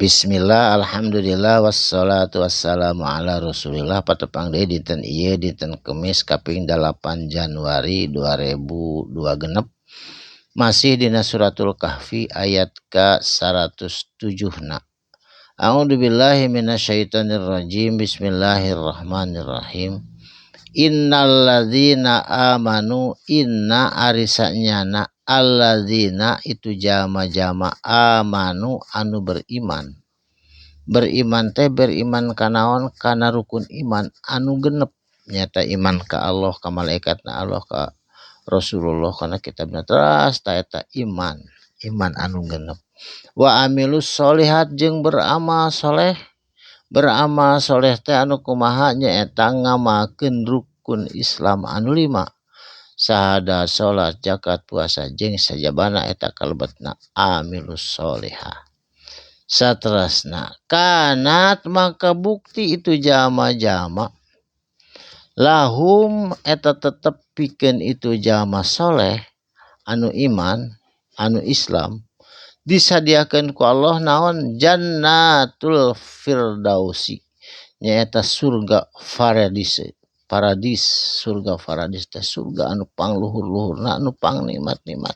Bismillah, alhamdulillah, wassalatu wassalamu ala rasulillah. Patepang deui dinten ieu, dinten Kemis kaping 8 Januari 2026, masih dina suratul Kahfi ayat ka 107 na. A'udzubillahi minasyaitonirrajim. Bismillahirrahmanirrahim. Innalladzina amanu, inna ari sanyana, alladzina itu jama-jama, amanu anu beriman. Beriman teh beriman kanaon? Kana rukun iman anu genep, nyata iman ka Allah, ka malaikatna Allah, ka Rasulullah, kana kitabna, teras ta eta iman, iman anu genep. Wa amilus sholihat jeung beramal soleh. Beramal soleh teh anu kumaha? Nyaeta ngamalkeun rukun Islam anu lima, syahadat, salat, zakat, puasa jeung sajabana, eta kalebetna amilus sholihah. Saterasna, kanat maka bukti itu jama-jama, lahum eta tetep pikeun itu jama soleh anu iman anu Islam, disadiakeun ku Allah naon? Jannatul firdausi, nyaeta surga paradis. Paradis, surga paradis teh surga anu pangluhur-luhurna, anu pangnikmat-nikmat.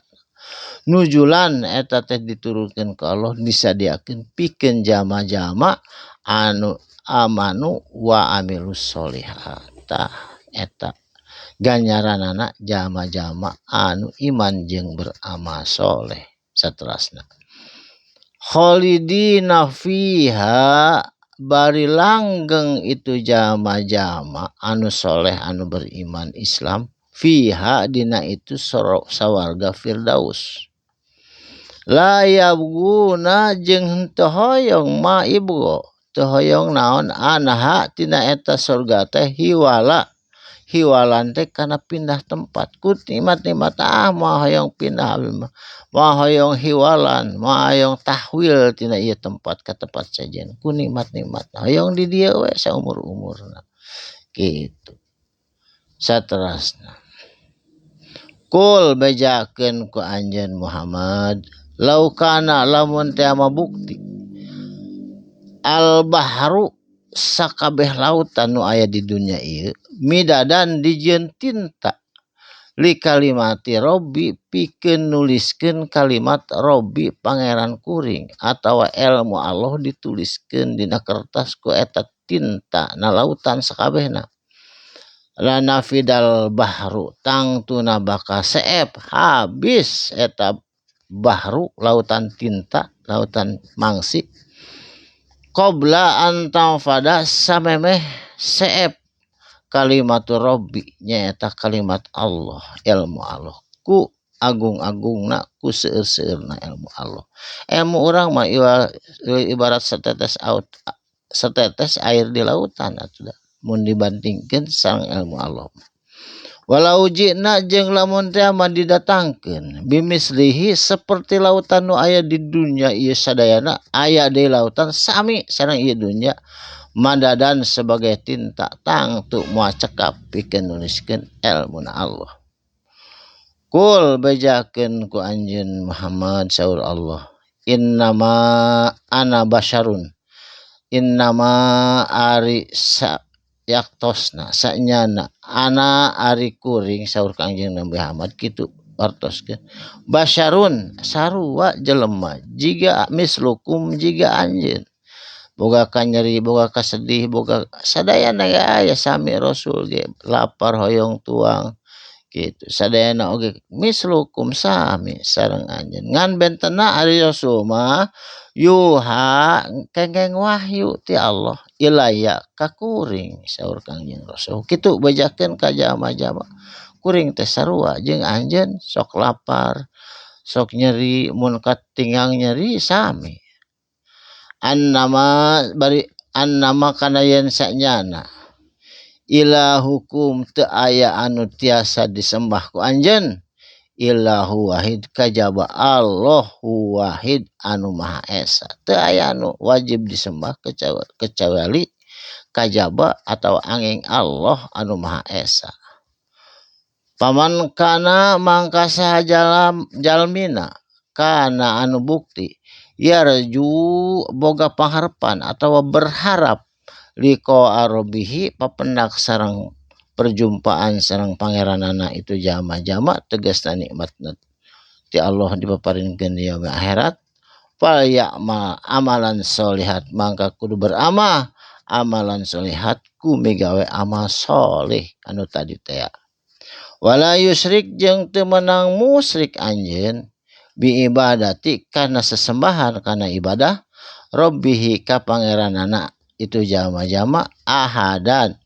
Nuzulan eta teh diturunkeun ku Allah, disadiakeun pikeun jama-jama anu amanu wa amilus sholihat. Tah, eta ganjaranana jama-jama anu iman jeung beramal soleh. Saterasna, kholidina fiha bari langgeng itu jama-jama anu soleh anu beriman Islam, fiha dina itu sawarga firdaus, la yabguna jeung henteu hoyong, ma ibgo teu hoyong naon, anha tina eta surga teh, hiwala. Hiwalan teh kana pindah tempat. Ku nikmat-nikmat, ah, moal hoyong pindah abdi mah, moal hoyong hiwalan, moal hoyong tahwil tina ieu tempat ka tempat sejen. Ku nikmat-nikmat hoyong di dieu we saumur-umurna kitu. Saterasna, kul bejakeun ku anjeun Muhammad, laukana lamun teh mah bukti, al bahru sakabeh lautan nu aya di dunya ieu, midadan dijieun tinta, li kalimati robbi pikeun nuliskeun kalimat robbi pangeran kuring, atawa ilmu Allah dituliskeun dina kertas ku eta tinta na lautan sakabehna, lanafidal bahru tangtuna bakal seep habis eta bahru, lautan tinta, lautan mangsi, qabla an tanfada samemeh seep, kalimatu robbi nyaeta kalimat Allah, ilmu Allah. Ku agung-agungna, ku seueur-seueurna ilmu Allah, ilmu urang mah ibarat setetes out, setetes air di lautan atuh mun dibandingkeun sareng ilmu Allah. Walau ji'na jeung lamun teh mah didatangkeun, bimislihi seperti lautan nu aya di dunya ieu sadayana, aya deui lautan sami sareng ieu dunya, madadan sebagai tinta, tangtu moal cekap pikeun nuliskeun ilmuna Allah. Kul bejakeun ku anjeun Muhammad, saur Allah, innama ana basyarun, innama ari sa yaktosna sanyana, ana ari kuring, saur Kangjeng Nabi Muhammad kitu artoskeun, basyarun sarua jelema, jiga mislukum jiga anjeun, boga kanyeri, boga kasedih, boga sadayana ge aya sami. Rasul ge lapar hoyong tuang kitu, sadayana oge mislukum sami sareng anjeun, ngan bentena ari rasul mah yuha kengeng wahyu ti Allah, ilaya ka kuring, saur Kangjeng Rasul kitu. Bejakeun ka jalma-jalma, kuring teh sarua jeung anjeun, sok lapar, sok nyeri, mun katinggang nyeri sami. Annama bari annama kana yen sanyana, ilahukum teu aya anu tiasa disembah ku anjeun, illahu wahid kajaba Allahu wahid anu maha esa, teu aya anu wajib disembah kecuali kajaba atau angin Allah anu maha esa. Paman kana mangka saha jalmina, kana anu bukti, Yarju boga pangharepan atawa berharap liqa rabbihi papendak sareng perjumpaan sareng pangeranana itu jama-jama tegasna nikmatna ti Allah dipaparinkeun di yaumil akhirat. Fal ya'mal amalan solihat mangka kudu beramal amalan solihat ku migawe amal soleh anu tadi teh. Wala yusrik jeung teu meunang musyrik anjeun bi ibadati kana sesembahan kana ibadah rabbihi ka pangeranana itu jama-jama ahadan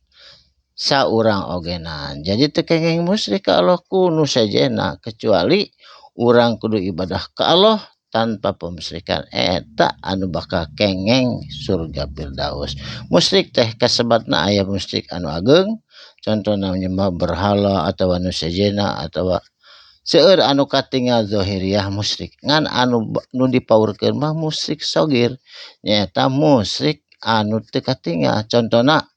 saurang ogenan. Jadi teu kenging musyrik ka Allah ku nu sejenna kecuali urang kudu ibadah ka Allah tanpa pemusyrikan eta anu bakal kengeng surga Firdaus. Musyrik teh kasebatna aya musyrik anu ageng contohna menyembah berhala atawa nu sejenna atawa seueur anu katingal zahiriah musyrik ngan anu nu dipaurkeun mah musyrik sogir nyaeta musyrik anu teu katingal contohna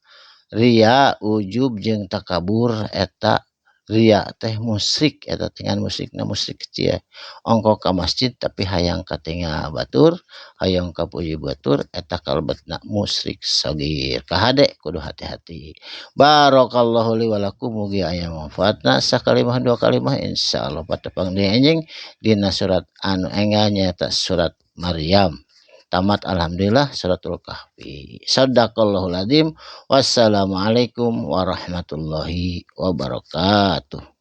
ria ujub jeung takabur eta ria teh musyrik eta dengan musyrikna musyrik kecil ongko ka masjid tapi hayang katingal batur hayang kapuji batur eta kalebetna musyrik sagir. Kahade kudu hati-hati. Barakallahu li wa lakum mugi aya manfaatna sakalimah dua kalimah insyaallah patepang deui anjing dina surat anu enggal nyaeta surat Maryam. Tamat alhamdulillah suratul Kahfi. Sadaqallahul azim. Wassalamualaikum warahmatullahi wabarakatuh.